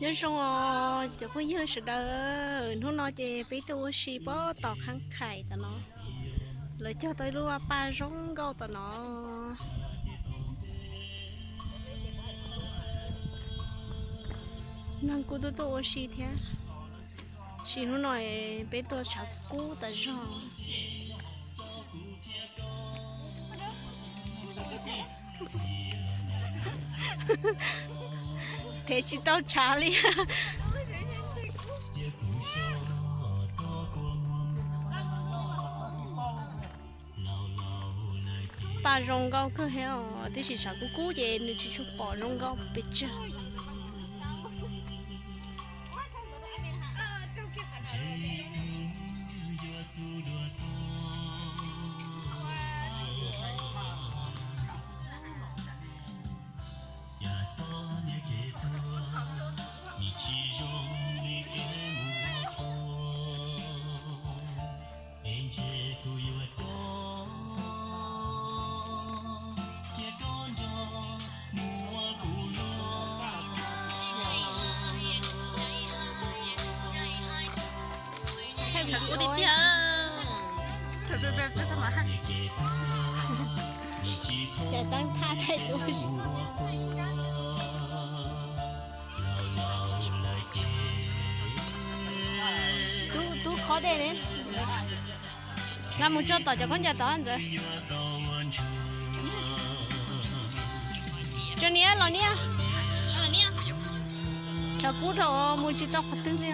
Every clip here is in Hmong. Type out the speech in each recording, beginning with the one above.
Nyob zoo os cov phooj ywg sawv daws, hnub no ces peb tuaj ua si pob tom khab khais tom no. Lawv cog tau ib lub paj zoo nkauj tom no. Neeg kuj tuaj tuaj ua si thiab. Sim hnub no peb tuaj tshav kub tas zog. Thev tsis tau tshav li. Paj zoo nkauj kawg thiab os, tiam sis tshav kub kub ces nws tsis tshua pom zoo nkauj pes tsawg. Thaij video tiag. Cov teeb thaj thaij duab. Tub, tub khob dej ne. Nqa mus tso tom cov khaub ncaws tod ntxawd. Tso niam los niam. Tshav kub dhau mus tsis tau qhov twg li.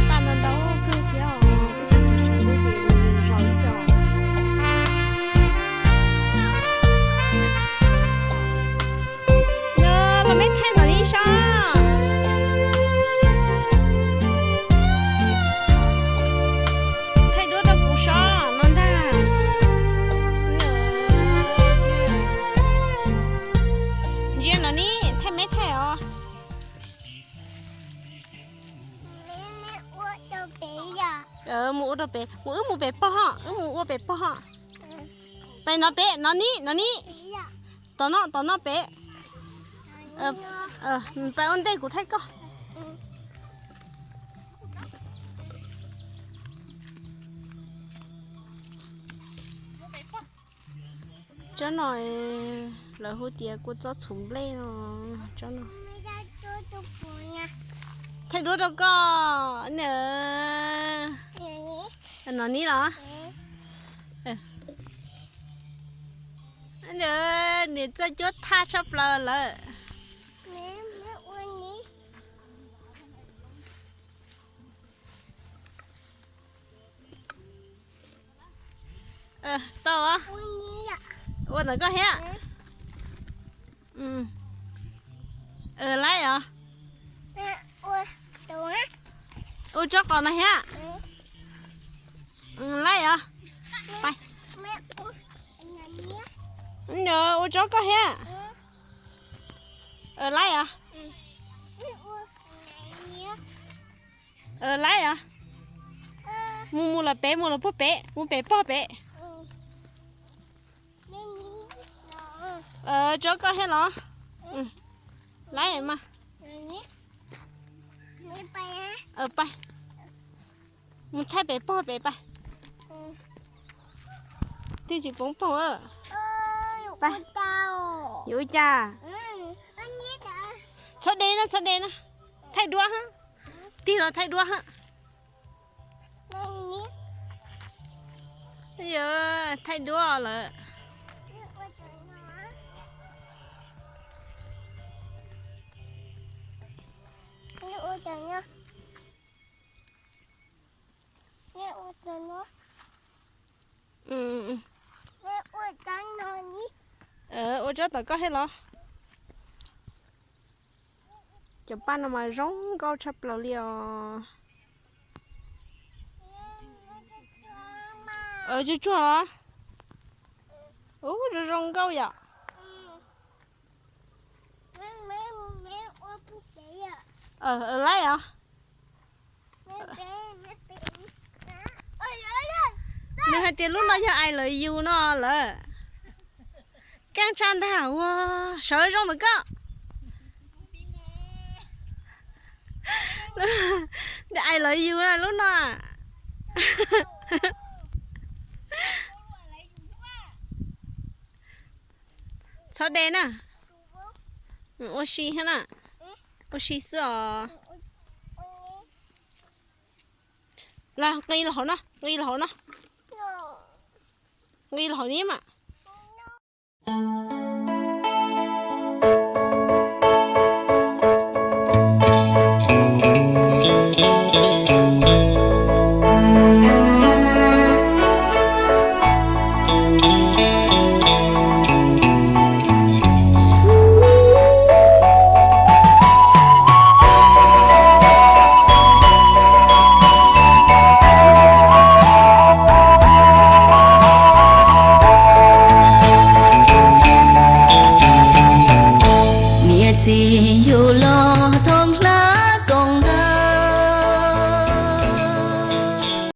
Paj ntau ntau kawg thiab os, tab sis tshav tshav kub ces zos ib co. Los meb thaij ntawm no saib. Thaij duab rau kuv saib no ntag. Ntsia no ne, thaij meb thaij os. Mus ua rau pem, mus wb mus pem pog ho, wb mus ua pem pog ho. Pem no pem, no ni, no ni. Tom no, tom no pem. Peb ua ntej kuv thaij koj. Tsob no lawv hu tias kua txob txhuv nplej no. Tsob no. Thaij duab rau koj. No ni los. Nws txawj cuab thaj tshaj plaws lawm. Tau. Ua ntawm koj thiab. Laib os. Ua tsob qos no thiab. Laib os. Ua tsob koj thiab. Laib os. Laib os. Mus mus los pem, mus los puag pem, mus pem pog pem. Tsob koj thiab los. Laib mas. Pais, mus thaij pem pog pem pais. Twb tsis poob poog. Yuav ua cas? Txhob de na, txhob de na. Thaij duab hab. Tig los thaij duab hab. Yog thaij duab lawm. Ua tsob tom koj thiab los. Cov paj no mas zoo nkauj tshaj plaws li os. Tsuag tsuag los. Ub, zoo zoo nkauj yom. Laib os. Nws hais tias lub no yog I love you no lawm. Kaaj tshaj ntag ua, sawv zoo ntawm koj. I love you lub no. Txhob de na. Ua si thiab na. Ua si xwb os. Los nqis los hauv no, nqis los hauv no. Nqis los hauv ni mas. Niam txiv